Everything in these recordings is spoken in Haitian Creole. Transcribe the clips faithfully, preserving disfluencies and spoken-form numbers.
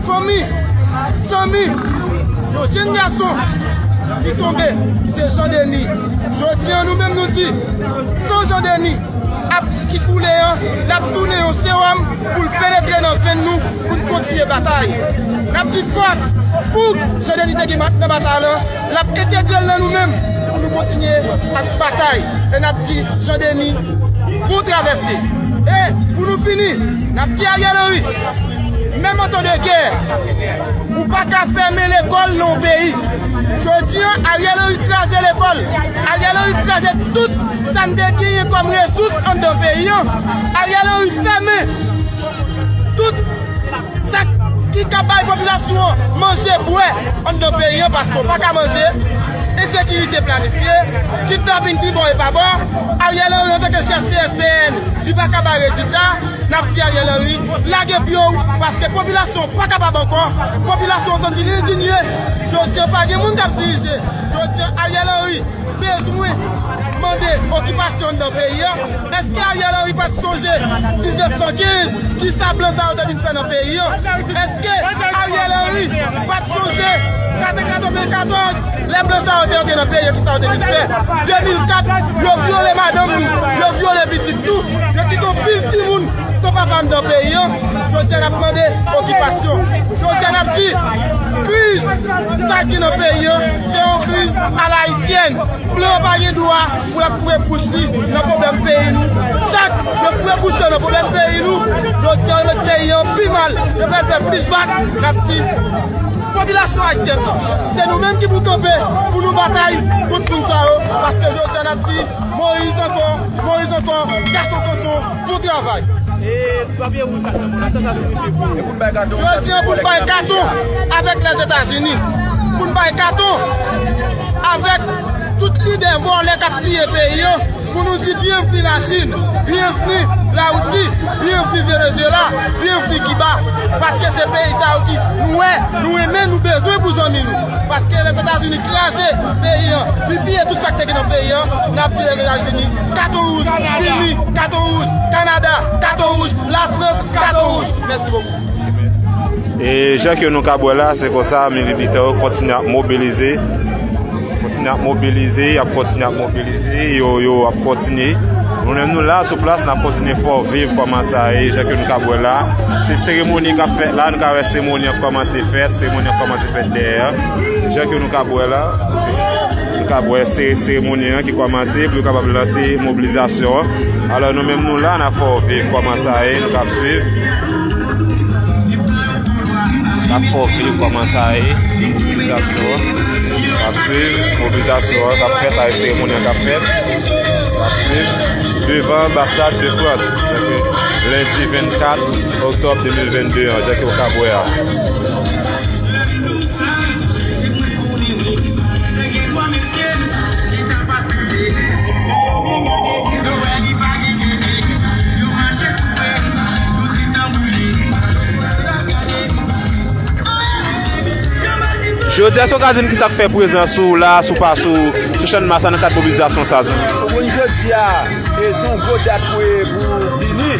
Fanmi, zanmi, yon jenn gason ki tonbe, ki se Jean Denis. Jodi a, nou menm nou di, san Jean Denis ap ki koule an, l ap tounen yon sewòm pou l penetre nan venn nou, pou n kontinye batay. N ap di fòs, foug, Jean Denis te gen nan batay lan, l ap entegre l nan nou menm pou nou kontinye ak batay. E n ap di Jean Denis, bon travèse. E pou nou fini, n ap di Ariel Henry, menm an tan de gè, ou pa ka fèmen lekòl nan yon peyi. Jodi a, Ariel Henry kraze lekòl. Ariel Henry kraze tout sa n te genyen kòm resous anndan peyi an. Ariel Henry fèmen tout sa ki ka bay popilasyon an manje, bwè anndan peyi an, paske w pa ka manje, ensekirite planifye, kidnaping tribò e pabò. Ariel Henry, antanke chèf C S P N, li pa ka bay rezilta. N ap di Ariel Henry, lage pye w, paske popilasyon an pa kapab ankò. Popilasyon an santi li endinye. Jodi a, pa gen moun k ap dirije. Jodi a, Ariel Henry bezwen mande okipasyon nan peyi a. Èske Ariel Henry pa t sonje diznèf san kenz, ki sa blan sa yo te vin fè nan peyi a? Èske Ariel Henry pa t sonje katreventrenz, lè blan sa yo te antre nan peyi a, ki sa yo te vin fè? De mil kat, yo vyole madanm nou, yo vyole pitit nou, yo kite yon pil timoun san papa anndan peyi a. Jodi a, n ap mande okipasyon. Jodi a, n ap di, kriz sa ki nan peyi a, se yon kriz alayisyèn. Blan pa gen dwa pou l ap foure bouch li nan pwoblèm peyi nou. Chak yo foure bouch yo nan pwoblèm peyi nou, jodi a, yo met peyi an pi mal, yo fè l fè plis bak. N ap di popilasyon ayisyèn nan, se nou menm ki pou kanpe pou nou batay kont moun sa yo, paske jodi a, n ap di Moyiz ankò, Moyiz ankò, gason kanson, bon travay. E ti papye wouj sa k nan men w la, sa sa siyifi pou ou? Jodi a, pou n bay katon avèk Lèzetazini, pou n bay katon avèk tout lidè vòlè k ap piye peyi an, pou nou di byenvni Lachin, byenvni Larisi, byenvni Venezuela, byenvni Kiba. Paske se peyi sa yo ki nou wè, nou renmen, nou bezwen pou zanmi nou. Paske Lèzetazini kraze peyi an, li piye tout sa k te gen nan peyi an, n ap di Lèzetazini, katon wouj, vini, katon wouj, Kanada, katon wouj, Lafrans, katon wouj. Mèsi bokou. E jan ke nou kab wè la, se konsa militan yo kontinye ap mobilize. Kontinye ap mobilize, y ap kontinye ap mobilize, yo, yo ap kontinye. Nou menm nou la sou plas, n ap kontinye fè w viv kòman sa ye, jan ke nou kab wè la. Se seremoni k ap fèt la, nou ka wè seremoni an kòmanse fèt, seremoni an kòmanse fèt dèyè. Jan ke nou kab wè la, nou kab wè se seremoni an ki kòmanse pou yo kapab lanse mobilizasyon an. Alò nou menm nou la, n ap fè w viv kòman sa ye, nou kab swiv. N ap fè w viv kòman sa ye, nan mobilizasyon an. N ap swiv mobilizasyon an k ap fèt, ak seremoni an k ap fèt. N ap swiv devan anbasad de Frans, lendi vennkat oktòb de mil vennde an, jan ke w kab wè a. Jodi a, èske w ka di n kisa k fè prezans ou la, sou pa, sou, sou Channmas la nan kad mobilizasyon sa, zanmi? Ou konn jodi a, e, se yon gwo dat pou, e, pou Bini.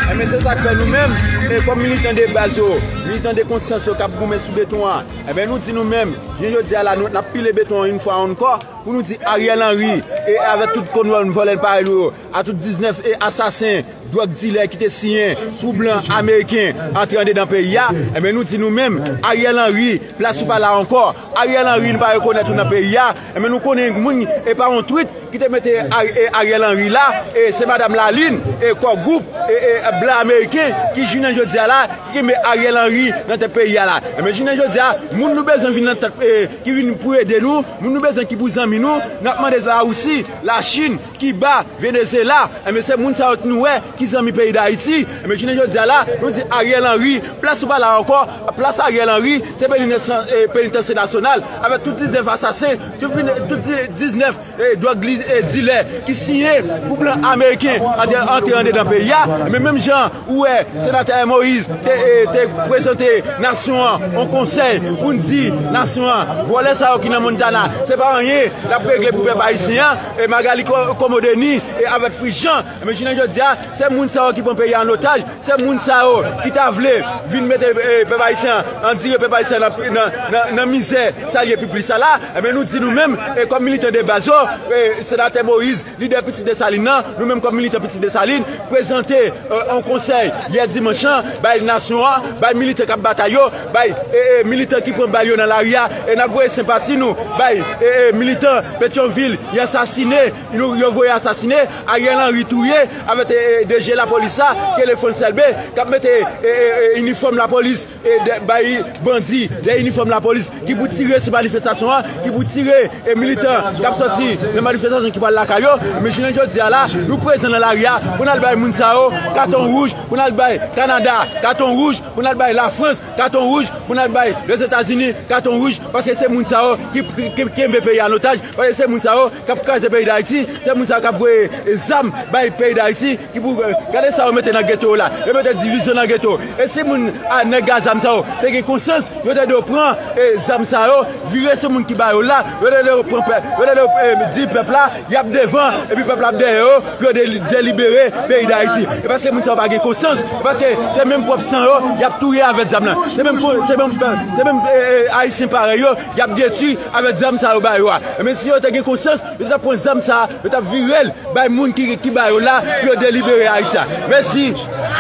Enben, se sa k fè nou menm, e, kòm militan de baz yo, militan de konsyans yo k ap goumen sou beton an, enben, nou di nou menm, jounen jodi a la, nou, n ap pile beton an yon fwa ankò, pou nou di Ariel Henry, e avèk tout konn vòlè parèy li yo, a tout diznèf e asasen, dwòg dilè ki te siyen pou blan ameriken antre andedan peyi a, enben, nou di nou menm, Ariel Henry, plas ou pa la ankò. Ariel Henry, nou pa rekonèt ou nan peyi a. Enben, nou konnen moun, e pa yon twit ki te mete Ari-, e Ariel Henry la, e se madanm Lalin, e Core Group, e, e blan ameriken ki jounen jodi a la, ki kenbe Ariel Henry nan tèt peyi a la. Enben, jounen jodi a, moun nou bezwen vin nan tèt, e, ki vin pou ede nou, moun nou bezwen ki pou zanmi nou, n ap mande Larisi, Lachin, Kiba, Venezyela, enben, se moun sa yo k nou wè ki zanmi peyi Dayiti. Enben, jounen jodi a la, nou di Ariel Henry, plas ou pa la ankò, plas Ariel Henry, se penitansye, e, penitansye nasyonal, avèk tout diznèf asasen, tout, tout diznèf, e, dwòg li e, dilè ki siyen pou blan ameriken antre, antre andedan peyi a. Men menm jan ou wè senatè Moïse te, e, te prezante nasyon an yon konsèy pou n di nasyon an, vòlè sa yo ki nan Montana, se pa anyen l ap regle pou pèp ayisyen an. E Magalie Co-, Comodeni e avèk Frijan, men jounen jodi a, se moun sa yo ki pran peyi a an otaj, se moun sa yo ki ta vle vin mete, e, pèp ayisyen an, andire pèp ayisyen an nan, nan, nan, nan mizè sa l ye pi plis sa la. Ebyen, nou di nou menm, e, kòm militan de baz yo, e, senatè Moïse, lidè Pitit Desalin nan, nou menm kòm militan Pitit Desalin, prezante, e, yon konsèy yè dimanch lan, bay nasyon an, bay militan k ap batay yo, bay, e, e, militan ki pran bal yo nan lari a, e n ap voye senpati nou bay, e, e, militan Petyonvil, y asasine, nou, yo voye asasine, Ariel Henry touye avèk, e, e, D G lapolis la, Kelephone Selbe, k ap mete, e, e, e, inifòm lapolis, e, de, bay bandi de inifòm lapolis ki pou tire sou manifestasyon an, ki pou tire, e, militan k ap sòti nan manifestasyon ki pral lakay yo. Men jounen jodi a la, nou prezan nan lari a pou n al bay moun sa yo katon wouj, pou n al bay Kanada katon wouj, pou n al bay Lafrans katon wouj, pou n al bay Lèzetazini katon wouj, paske se moun sa yo ki, ki kenbe peyi a an otaj, paske se moun sa yo k ap kraze peyi Dayiti, se moun sa yo k ap voye, e, zam bay peyi Dayiti, ki pou, e, gade sa yo mete nan geto yo la, yo mete divizyon nan geto. E si moun a, nèg a zam sa yo te gen konsyans, yo te dwe pran, e, zam sa yo, vire sou moun ki ba yo la, yo te dwe pran pè, yo te dwe, e, di pèp la, y ap devan, epi pèp la ap dèyè yo, pou yo deli-, delibere peyi Dayiti. E paske moun sa yo pa gen konsyans, e paske se menm pwòp san yo, y ap touye avèk zam nan. Se menm, se menm, se menm, e, e, Ayisyen parèy yo, y ap detwi avèk zam sa yo ba yo a. Men si yo te gen konsyans, yo t ap pran zam sa a, yo t ap vire l bay moun ki, ki ba yo la pou yo delibere Ayiti a. Mèsi.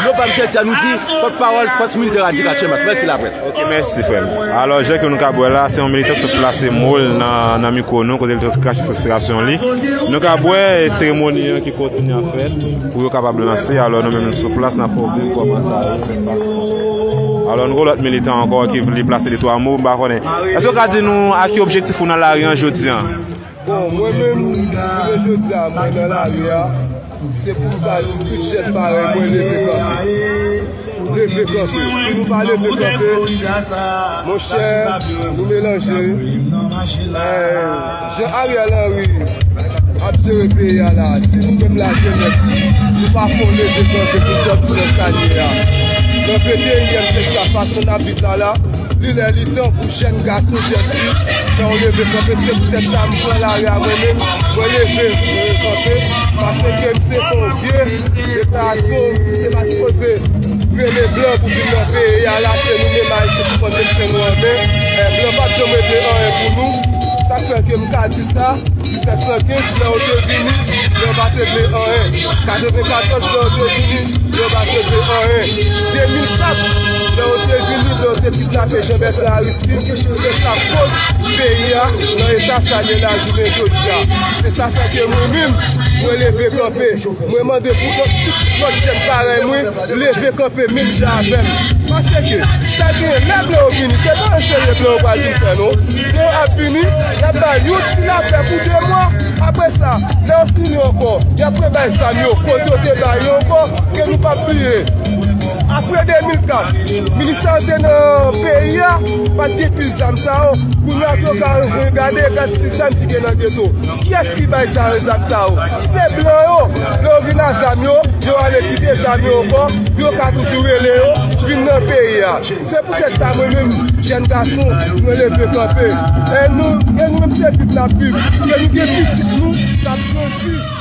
Non pa m Sètia, nou di pòtpawòl Fòs Militè Radikal Chambas. Mèsi, Laprès. Ok, mèsi, frè m. Alò, jan ke nou ka wè la, se yon militan ki sot plase mo l nan, nan mikwo nou, kote li sot krache fristrasyon li. Nou ka wè seremoni an ki kontinye ap fèt pou yo kapab lanse. Alò, nou menm nou sou plas, n ap fè w viv kòman sa ye, sa k pase. Alò, nou gen lòt militan ankò ki vle plase de twa mo, m pa konnen. Èske w ka di nou a ki objektif ou nan lari an jodi an? Bon, mwen menm, jounen jodi a, mwen nan lari a, se pou m ta di tout jèn parèy mwen leve kanpe. Leve kanpe. Si nou pa leve kanpe, monchè, nou melanje. Eh, jan Ariel Henry ap jere peyi a la, si nou menm lajenès, nou pa fè yon leve kanpe pou n sòti nan sa n ye a. Nan venteyinyèm syèk sa, fason n ap viv la la, li lè li tan pou jèn gason, jèn fi, fè yon leve kanpe. Se poutèt sa m pran lari a mwen menm, mwen leve, mwen kanpe, paske m se yon vye deklarasyon, se pa sipoze rele blan pou vin nan peyi a la, se nou menm Ayisyen pou pran desten nou an men. Eh, blan p ap janm regle anyen pou nou. Sa k fè ke m ka di sa, diznèf san kenz, lè yo te vini, lè yo pa t regle anyen. Katrevenkatòz, lè yo te vini, lè yo pa t regle anyen. De mil kat, lè yo te vini, lè yo te kidnape Jean Bertrand Aristide, se sa k koz peyi a nan eta sa l ye la jounen jodi a. Se sa fè ke mwen menm, mwen leve kanpe. Mwen mande pou lòt, tout lòt jèn parèy mwen, leve kanpe menm jan avè m. Paske sa genyen lè blan yo vini, se pa yon serye blan yo pral vin fè non. Blan yo ap vini, y ap ba yon ti lapè pou de mwa. Apre sa, lè yo fini ankò, y ap rebay zam yo, kote yo te ba yo ankò, ke nou p ap bliye. Apre de mil kat, milis sa yo te nan peyi a, pa t gen pil zam sa yo. Kounye a pou yo ka gade, gade pil zam ki gen nan geto. Kiyès ki bay sa yo, zam sa yo? Se blan yo. Lè yo vin a zam yo, yo ale kite zam yo ankò, yo ka toujou rele yo vin nan peyi a. Se poutèt sa, mwen menm, jèn gason, mwen leve kanpe. E nou, e nou menm se viv n ap viv. E nou gen pitit nou k ap grandi.